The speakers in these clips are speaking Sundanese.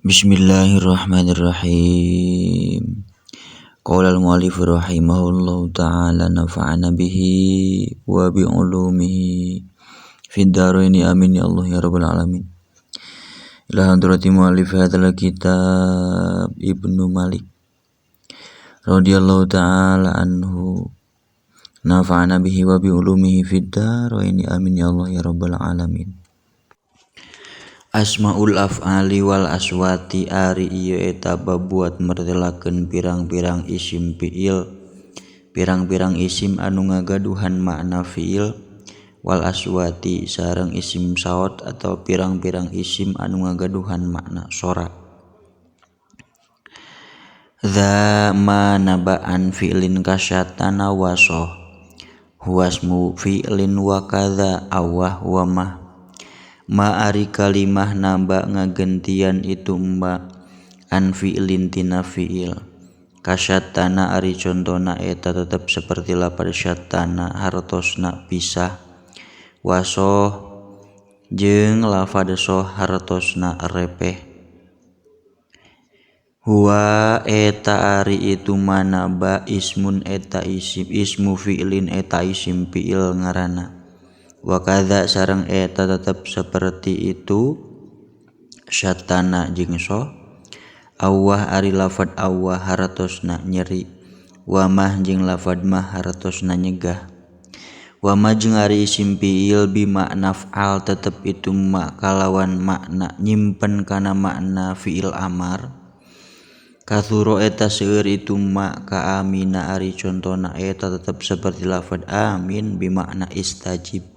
Bismillahirrahmanirrahim. Qala al-mu'allif rahimahullahu ta'ala nafa'ana bihi wa bi ulumihi fid dharaini amin ya Allah ya rabbal alamin. Ila hadrati mu'allif hadzal kitab Ibnu Malik radhiyallahu ta'ala anhu nafa'ana bihi wa bi ulumihi fid dharaini amin ya Allah ya rabbal alamin. Asmaul af'ali wal aswati ari ieu eta babuat mertelakeun pirang-pirang isim fiil, pirang-pirang isim anu ngagaduhan makna fiil, wal aswati sareng isim saot atau pirang-pirang isim anu ngagaduhan makna sora. Dza ma naba'an fi'lin kasyatana wasoh huwasmu fi'lin wa kadza awah wa mah. Ma ari kalimah naba ngagentian itu ma an fi'lin tina fi'il. Kasyatana ari contona eta tetep seperti lapar syatana hartosna pisah. Wasoh jeung lafad soh hartosna repeh. Huwa eta ari itu manaba ismun eta isim ismu fi'lin eta isim fi'il ngaranna. Wa kadza sareng eta tetep seperti itu syatana jeung soh. Awah ari lafad awah hartosna nyeri, wa mah jeung lafad mah hartosna nyegah. Wa ma jeung ari isim fiil bi makna fa'al tetep itu ma kalawan makna nyimpen kana makna fiil amar. Kathuro eta seueur itu ma ka amina ari contona eta tetep seperti lafad amin bi makna istajib.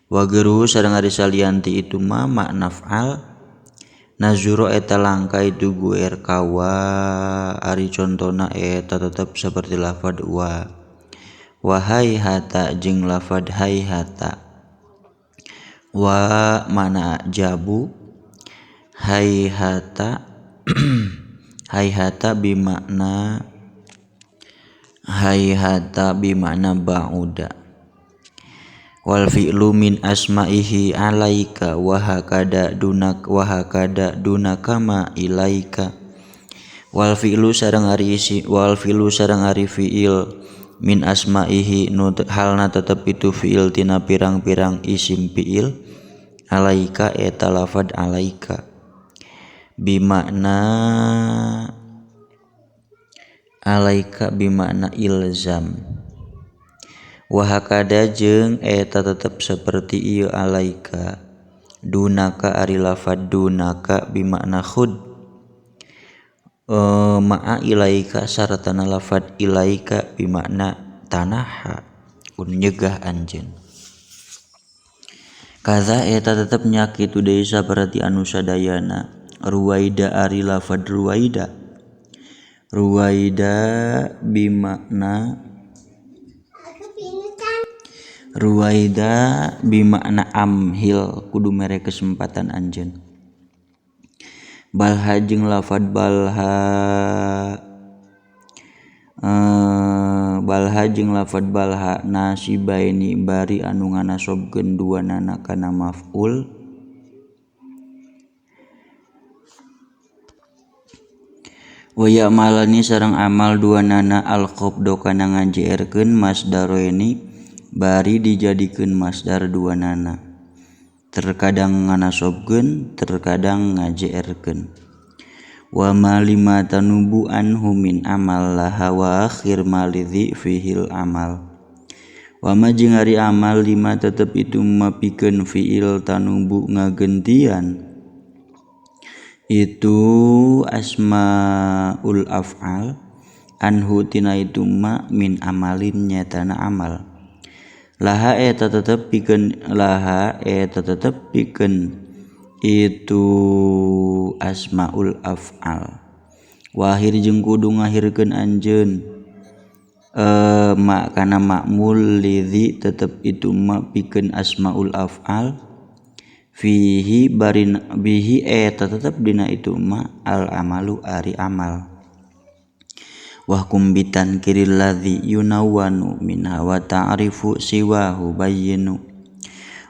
Wa geru sareng ari salianti itu ma makna fa'al. Nazuro eta langka itu guer kawa ari contona eta tetep seperti lafad wa. Wahai hata jeung lafad hai hata. Wa mana jabu hai hata hai hata bimakna hai hata bimakna ba'uda. Wal fi'lu min asma'ihi alaika wa hakada dunak wa hakada dunakama ilaika. Wal fi'lu sareng ari isi wal fi'lu sareng ari fi'il min asma'ihi nu halna tetep itu fi'il tina pirang-pirang isim fi'il alaika eta lafad alaika bimakna alaika bimakna ilzam. Wa hakada jeung eta tetep seperti ieu alaika dunaka ari lafad dunaka bimakna khud ma'a ilaika sartana lafad ilaika bimakna tanaha kun nyegah anjeun. Kaza eta tetep nya kitu deui saperti anu sadayana. Ruwaida ari lafad ruwaida, ruwaida bimakna ruwaida bimakna amhil kudu mere kesempatan anjeun. Balha jeung lafad balha balha jeung lafad balha nasibaini bari anu nganasobkeun duanana kana maf'ul. Wa ya'malani sareng amal duanana al-qabdu kana ngajeerkeun masdaroini bari dijadikeun masdar duanana. Terkadang nganasobkeun, terkadang ngajeerkeun. Wa ma lima tanubu anhu min amal laha wa akhir malidhi fihil amal. Wa ma jeung ari amal lima tetep itu mapikeun fiil tanubu ngagentian itu asmaul af'al anhu tina itu ma min amalin nyatana amal. Laha eta tetep pikeun laha eta tetep pikeun itu asmaul af'al. Wahir jeung kudu ngahirkeun anjeun ma kana ma'mul lidzi tetep itu ma pikeun asmaul af'al fihi barin bihi eta tetep dina itu ma al amalu ari amal. Wahkum bitan kiril ladzi yunawwanu minha wa ta'rifu siwahu bayyinu.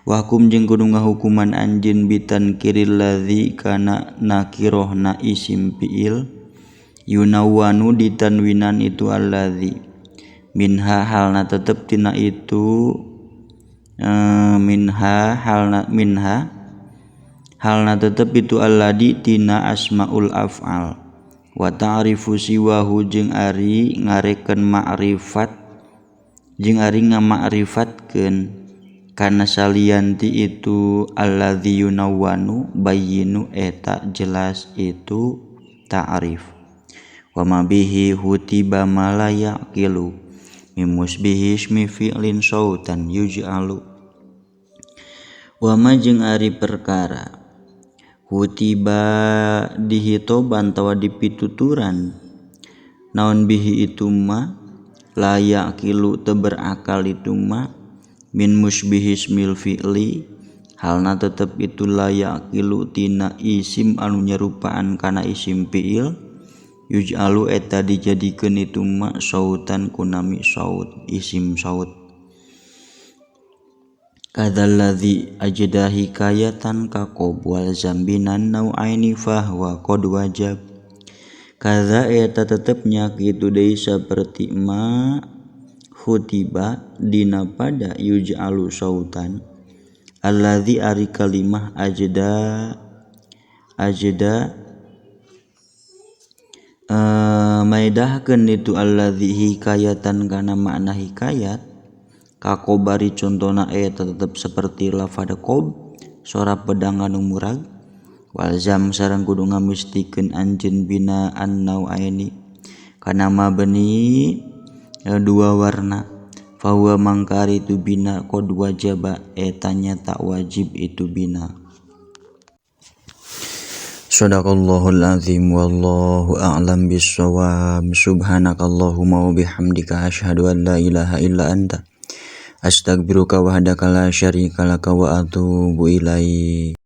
Wahkum jeung kudu ngahukuman anjeun bitankiril ladzi kana nakirohna isim fiil yunawwanu ditanwinan itu alladzi minha halna tetep tina itu minha halna minha halna tetep itu alladzi tina asmaul af'al wa ta'rifu siwahu jeung ari ngareken ma'rifat jeung ari ngama'rifatkeun kana salianti itu alladzi yunawwanu bayyinu eta jelas itu ta'rif wa ma bihi hutiba ma la yaqilu mimusbihi ismi fi'lin sautan yuj'alu wa ma jeung ari perkara hutiba dihitoban tawa dipituturan naon bihi itu ma la yaqilu teu berakal itu ma min musbihi ismil fi'li halna tetep itu la yaqilu tina isim anu nyerupaan kana isim fi'il yuj'alu eta dijadikeun itu ma sautan kunami saut isim saut kadzalladzi ajda hikayatan kaqob wal zambinan nau'aini fahwa qad wajab kadza eta tetepnya kitu deui saperti ma khutiba dina pada yuj'alu sautan alladzi ari kalimah ajda ajda maedahkeun itu alladzi hikayatan kana makna hikayat kakobari contona eta tetep seperti lafadz qob sora pedang anu murag walzam sareng kudu ngamistikeun anjeun bina an-nau'aini kana mabni dua warna fahuwa mangkari itu bina qad wajaba eta nyata wajib itu bina. Shadaqallahul azim wallahu a'lam bissawab. Subhanakallahumma wa bihamdika asyhadu an la ilaha illa anta astaghfiruka wahdaka la syarika laka wa atubu ilaik.